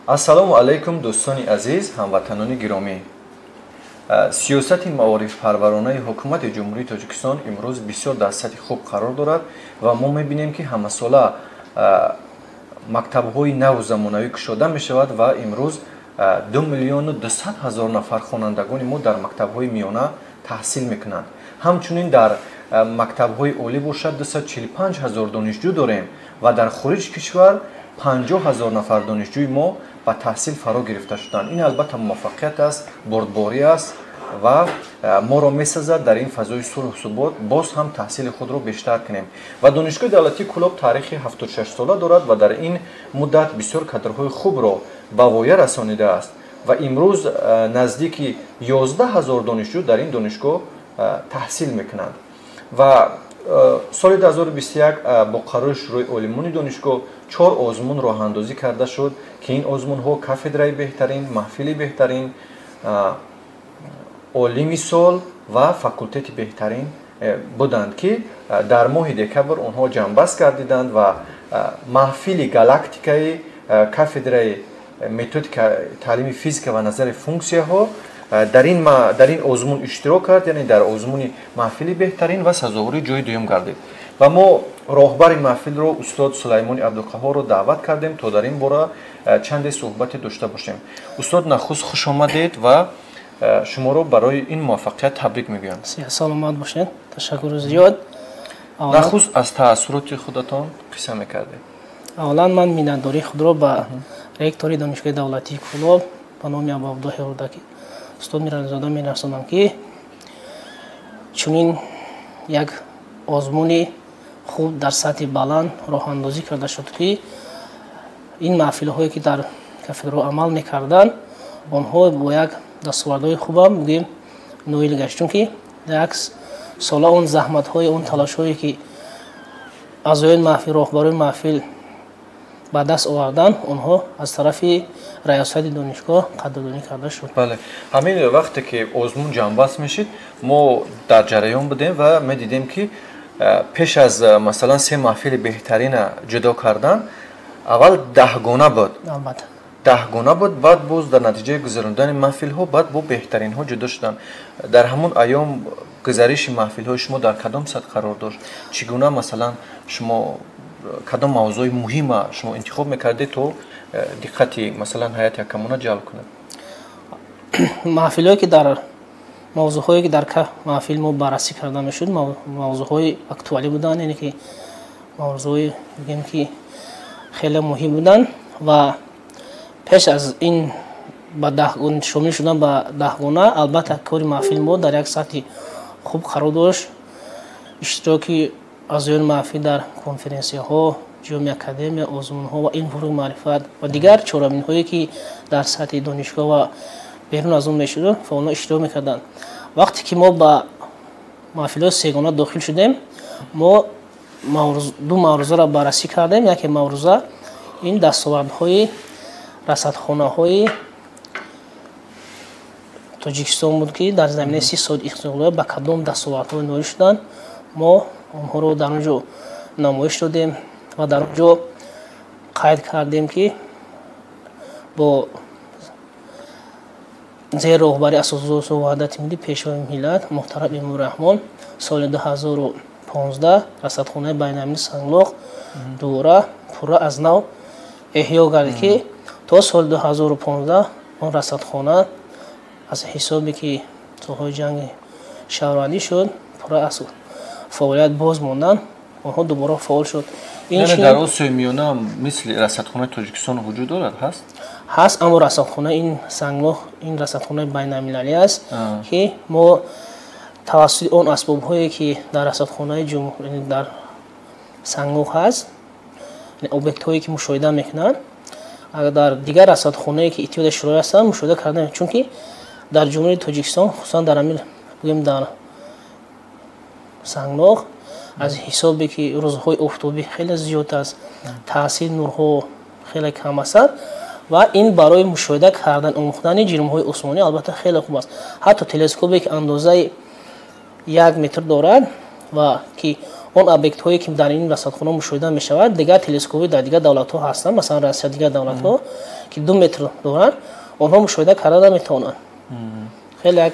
Ассалому алайкум, дӯстони азиз, ҳамватанони гиромӣ. Сиёсати маорифпарваронаи ҳукумати Ҷумҳурии Тоҷикистон имрӯз бисёр дар сатҳи хуб қарор дорад ва мо мебинем, ки ҳамасола мактабҳои наву замонавӣ кушода мешавад ва имрӯз 2 200 000 нафар хонандагони мо дар мактабҳои миёна таҳсил мекунанд. Ҳамчунин дар мактабҳои олӣ бошад, 245 ҳазор донишҷӯ дорем ва дар хориҷи кишвар 50 ҳазор нафар донишҷӯи мо ба таҳсил фаро гирифта шуданд. Ин албатта муваффақият аст, бурдборӣ аст ва моро месазад дар ин фазои сулҳу субот боз ҳам таҳсили худро бештар кунем. Ва Донишгоҳи давлатии Кӯлоб таърихи 76 сола дорад ва дар ин муддат бисёр кадрҳои хубро ба воя расонидааст ва имрӯз наздики 11 ҳазор донишҷӯ дар ин донишгоҳ таҳсил мекунанд. Ва соли 2021 бо қарори Шӯрои олимони донишгоҳ чор озмун роҳандозӣ карда шуд, ки ин озмунҳо кафедраи беҳтарин, маҳфили беҳтарин, олими сол ва факултети беҳтарин буданд, ки дар моҳи декабр онҳо ҷамъбаст гардиданд ва маҳфили галактикаи кафедраи методика таълими физика ва назари функсияҳо дар ин озмун иштирок кард, яъне дар озмуни маҳфили беҳтарин, ва сазовори ҷои дуюм гардид. Ва мо роҳбари маҳфилро, устод Сулаймони Абдуқаҳорро даъват кардем, то дар ин бора чанде суҳбате дошта бошем. Устод, нахуст хуш омадед ва шуморо барои ин муваффақият табрик мегӯям. Саломат бошед, ташаккури зиёд. Нахуст аз таассуроти худатон қисса мекардед. Аввалан ман миннатдории худро ба ректори Донишгоҳи давлатии Кӯлоб ба номи Абуабдуллоҳи Рӯдакӣ устод Мирализода мерасонам, ки чунин як озмуни хуб дар сатҳи баланд роҳандозӣ карда шуд, ки ин маҳфилҳое, ки дар кафедраҳо амал мекарданд, онҳо бо як дастовардҳои хубам бигӯем ноил гашт, чунки як сола он заҳматҳои, он талошҳое, ки аъзоёни маҳфил, роҳбарои маҳфил ба даст овардан, онҳо аз тарафи раёсати донишгоҳ қадрдонӣ карда шуд. Бале, ҳамин вақте ки озмун ҷамъбаст мешид, мо дар ҷараён будем ва медидем, ки пеш аз масалан се маҳфили беҳтарина ҷудо кардан, аввал 10гона буд. Албатта. 10гона буд, баъд боз дар натиҷаи гузарондани маҳфилҳо баъд бо беҳтаринҳо ҷудо шуданд. Дар ҳамон айём гузариши маҳфилҳои шумо дар кадом сатҳ қарор дошт? Чӣ гуна, масалан, шумо кадом мавзӯи муҳима шумо интихоб мекардед, то диққати, масалан, ҳайати ҳакамона ҷалб кунад? Маҳфилҳое ки дар мавзӯъҳое, ки дар маҳфил мо баррасӣ карда мешуд, мавзӯъҳои актуалӣ буданд, яъне ки мавзӯъҳои, бигем, ки хеле муҳим буданд. Ва пеш аз ин ба шомил шудан ба 10гона, албатта, кори маҳфили мо дар як сатҳи хуб қарор дошт. Иштироки аъзоёни маҳфил дар конференсияҳо, ҷоми академия, озмунҳо ва ин фурӯғи маърифат ва дигар чорабиниҳое, ки дар сатҳи донишгоҳ ва берун аз он мешуд, фаъолона иштирок мекарданд. Вақте ки мо ба маҳфилҳои сегона дохил шудем, мо ду маърузаро баррасӣ кардем. Яке маъруза ин дастовардҳои расадхонаҳои Тоҷикистон буд, ки дар заминаи 30 соли истиқлолият ба кадом дастовардҳо ноил шуданд. Мо онҳоро дар он ҷо намоиш додем ва дар он ҷо қайд кардем, ки бо зери роҳбари Асосгузори сулҳу ваҳдати миллӣ, Пешвои миллат муҳтарам Эмомалӣ Раҳмон соли 2015 расадхонаи байналмилалии Санглох дубора пурра аз нав эҳё гардид, ки то соли 2015 он расадхона аз ҳисобе, ки солҳои ҷанги шаҳрвандӣ шуд, пурра аз фаъолият боз монданд, онҳо дубора фаъол шуд. Яъне дар Осиёи Миёна мисли расадхонаи Тоҷикистон вуҷуд дорад, ҳаст? Ҳаст, аммо расадхона ин Санглох ин расадхонаи байналмилалӣ аст, ки мо тавассути он асбобҳое, ки дар расадхонаи дар Санглох ҳаст, объектҳое, ки мушоҳида мекунанд, агар дар дигар расадхонае, ки Иттиҳоди Шӯравӣ ҳастанд, мушоҳида карда, чунки дар Ҷумҳурии Тоҷикистон, хусусан дар ҳамин, бигӯем, дар Санглох, аз ҳисобе, ки рӯзҳои офтобӣ хеле зиёд аст, таъсири нурҳо хеле кам ҳастанд ва ин барои мушоҳида кардан, омӯхтани ҷирмҳои осмонӣ албатта хеле хуб аст. Ҳатто телескопе, ки андозаи 1 метр дорад ва ки он объектҳое, ки дар ин расадхона мушоҳида мешавад, дигар телескопҳои дар дигар давлатҳо ҳастанд, масалан Россия, дигар давлатҳо, ки 2 метр доранд, онҳо мушоҳида карда наметавонанд. Хеле як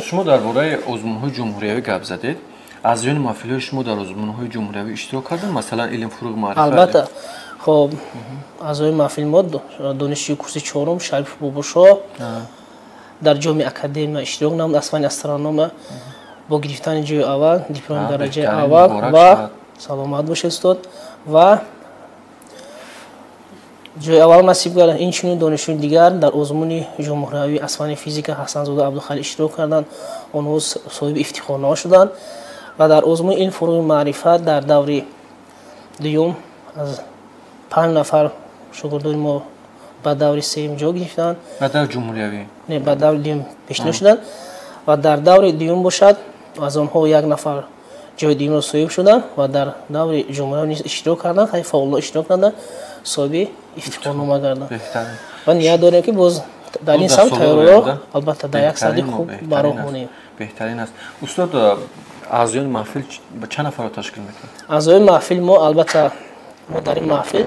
шумо дар бораи озмунҳои ҷумҳуриявӣ гап задед. Аъзоёни маҳфилҳои шумо дар озмунҳои ҷумҳуриявӣ иштирок карданд, масалан илм, фурӯғ, маърифат? Албатта. Хоб, аъзои маҳфили мо донишҷӯи курси чорум Шариф Бобошоҳ дар ҷоми академия иштирок намуд аз фанни астрономия бо гирифтани ҷои аввал, дипломи дараҷаи аввал ва саломат бошед устод, ва ҷои аввал насиб гардад. Инчунин донишҷӯи дигар дар озмуни ҷумҳуриявӣ аз фанни физика Ҳасанзода Абдухалил иштирок карданд, онҳо соҳиби ифтихорнома шуданд ва дар озмуни илм, фурӯғи маърифат дар даври дуюм аз 5 нафар шогирдони мо ба даври сеюм ҷо гирифтанд. Ба даври ҷумҳуриявӣ? Не, ба даври дуюм пешниҳод шуданд ва дар даври дуюм бошад аз онҳо 1 нафар ҷои дуюмро соҳиб шуданд ва дар даври ҷумҳуриявӣ низ иштирок карданд, хеле фаъолона иштирок карданд, соҳиби ифтихорнома гарданд. Ва ният дорем ки боз дар ин самт тайёриро албатта дар як сади хуб ба роҳ монем. Беҳтарин аст. Устод, аъзоёни маҳфил чанд нафарро ташкил мекунад? Аъзоёни маҳфил мо албатта мо дар ин маҳфил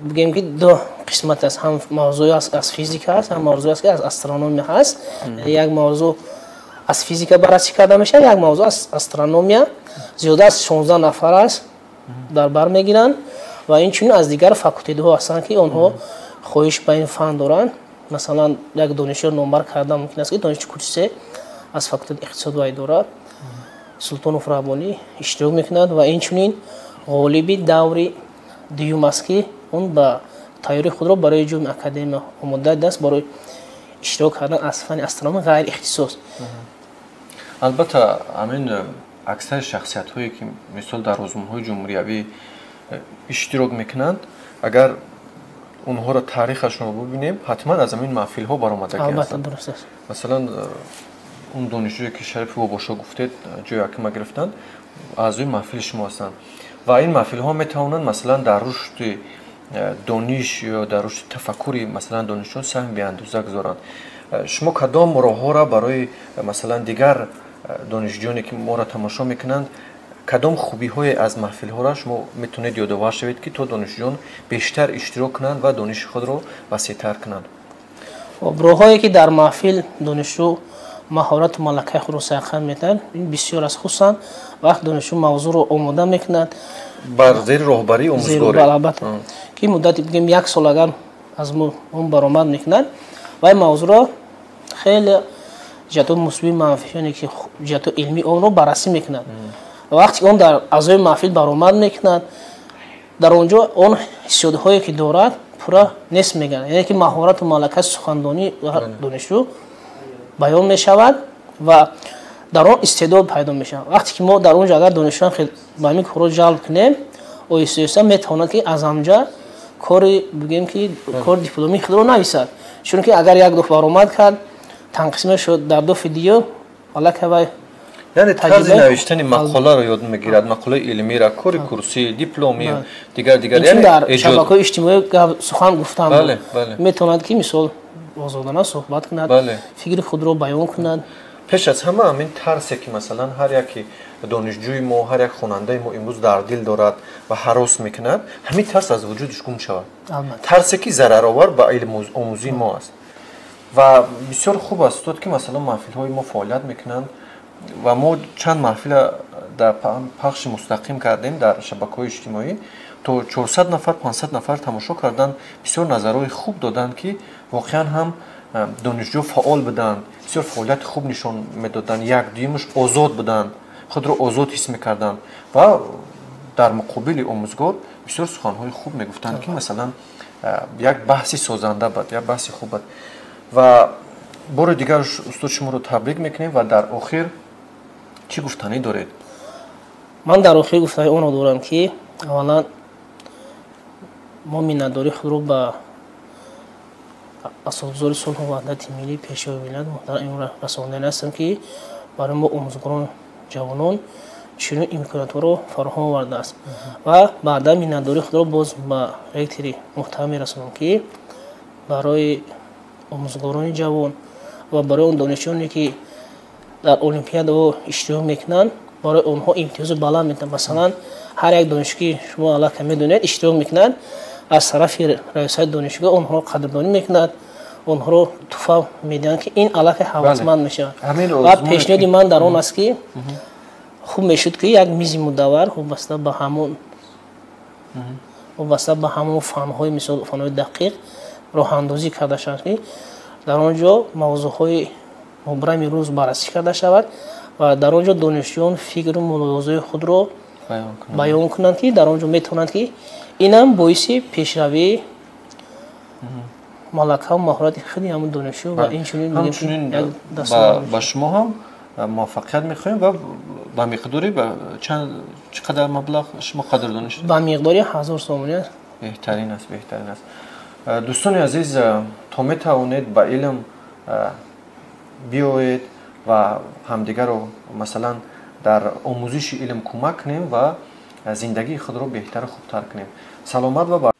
бигем ки ду қисмат аст, ҳам мавзӯи аз физика аст, ҳам мавзӯи аст ки аз астрономия ҳаст. Як мавзӯ аз физика баррасӣ карда мешавад, як мавзӯ аз астрономия. Зиёда аз 16 нафар аст дар бар мегиранд ва инчунин аз дигар факултетҳо ҳастанд ки онҳо хоҳиш ба ин фан доранд. Масалан, як донишҷӯ номбар кардан мумкин аст ки донишҷӯи курси се аз факултети иқтисод ва идора Султонов Рабонӣ иштирок мекунад ва инчунин ғолиби даври дуюм аст ки он ба тайёрии худро барои ҷоми академия омода дидааст барои иштирок кардан аз фанни астрономия ғайри ихтисос. Албатта, ҳамин аксари шахсиятҳое ки мисол дар озмунҳои ҷумҳуриявӣ иштирок мекунанд, агар онҳоро таърихашонро бибинем, ҳатман аз ҳамин маҳфилҳо баромадагӣ ҳастанд. Албатта, дуруст аст. Масалан, он донишҷӯе ки Шарифи Бобошоҳ гуфтед ҷои якума гирифтанд, аъзои маҳфили шумо ҳастанд ва ин маҳфилҳо метавонанд масалан дар рушди дониш ё дар рушди тафаккури масалан донишҷӯён саҳми беандоза гузоранд. Шумо кадом роҳҳоро барои масалан дигар донишҷӯёне ки моро тамошо мекунанд, кадом хубиҳое аз маҳфилҳоро шумо метавонед ёдовар шавед ки то донишҷӯён бештар иштирок кунанд ва дониши худро васеътар кунанд? Роҳҳое ки дар маҳфил донишҷӯ маҳорату малакаи худро сайқал медиҳад, ин бисёр аст, хусусан вақт донишҷӯ мавзӯъро омода мекунад бар зери роҳбарии омӯзгорӣ. Албатта, ки муддати бигем 1 сол агар аз он баромад мекунад, вай мавзӯъро хеле ҷиҳатҳои мусбии манфӣ, яъне ки ҷиҳатҳои илмии онро баррасӣ мекунад. Вақте ки он дар аъзои маҳфил баромад мекунад, дар он ҷо он ҳиссиётҳое ки дорад пурра нест мегардад, яъне ки маҳорату малакаи сухандонии донишҷӯ баён мешавад ва дар он истеъдод пайдо мешавад. Вақте ки мо дар он ҷо агар донишҷӯён хел ба ҳамин корҳо ҷалб кунем, оҳиста оҳиста метавонад ки аз ҳамҷа кори бигем ки кори дипломии худро нависад. Чунки агар як дафъ баромад кард, танқис мешуд, дар дафъи дигар аллакай вай яъне тарзи навиштани мақоларо ёд мегирад, мақолаи илмиро, кори курсӣ, дипломӣ, дигар дигар. Инчунин дар шабакаҳои иҷтимоӣ сухан гуфтан метавонад ки мисол озодона суҳбат кунад, фикри худро баён кунад. Пеш аз ҳама ҳамин тарсе ки масалан ҳар яке донишҷӯи мо, ҳар як хонандаи мо имрӯз дар дил дорад ва ҳарос мекунад, ҳамин тарс аз вуҷудаш гум шавад. Тарсе ки зараровар ба илмомӯзии мо аст. Ва бисёр хуб аст устод ки масалан маҳфилҳои мо фаъолият мекунанд ва мо чанд маҳфила дар пахши мустақим кардем дар шабакаҳои иҷтимоӣ, то 400 нафар, 500 нафар тамошо карданд, бисёр назарҳои хуб доданд ки воқеан ҳам донишҷӯ фаъол буданд, бисёр фаъолияти хуб нишон медоданд, як дуюмаш озод буданд, худро озод ҳис мекарданд ва дар муқобили омӯзгор бисёр суханҳои хуб мегуфтанд ки масалан як баҳси созанда буд, як баҳси хуб буд. Ва бори дигар устод шуморо табрик мекунем ва дар охир чӣ гуфтанӣ доред? Ман дар охир гуфтанӣ онро дорам ки аввалан мо миннатдории худро ба асосгузори сулҳу ваҳдати миллӣ, пешвои миллат муҳтарам Эмомалӣ расондани ҳастем ки барои мо омӯзгорон ҷавонон чунин имкониятҳоро фароҳам овардааст ва баъдан миннатдории худро боз ба ректори муҳтарам мерасонам ки барои омӯзгорони ҷавон ва барои он донишҷӯёне ки дар олимпиадаҳо иштирок мекунанд, барои онҳо имтиёзи баланд медиҳанд. Масалан, ҳар як донишҷӯ ки шумо аллакай медонед иштирок мекунанд, Аз тарафи раёсати донишгоҳ онҳоро қадрдонӣ мекунад, онҳоро туҳфа медиҳанд, ки ин аллакай ҳавасманд мешавад. Ва пешниҳоди ман дар он аст, ки хуб мешуд, ки як мизи мудаввар вобаста ба ҳамон фанҳои, мисол, фанҳои дақиқ роҳандозӣ карда шавад, ки дар он ҷо мавзӯъҳои мубрами рӯз баррасӣ карда шавад ва дар он ҷо донишҷӯён фикру мулоҳизаи худро баён кунанд, ки дар он ҷо метавонанд, ки инам боиси пешравии малакаву маҳорати худи ҳамун донишҷӯ ва инчунин ба шумо ҳам муваффақият мехоҳем. Ва ба миқдори чӣ қадар маблағ шумо қадрдонӣ шуд? Ба миқдори 1000 сомонӣ. Беҳтарин аст, беҳтарин аст. Дӯстони азиз, то метавонед, ба илм биёед ва ҳамдигарро, масалан, дар омӯзиши илм кӯмак кунем ва зиндагии худро беҳтару хубтар кунем. Саломат ва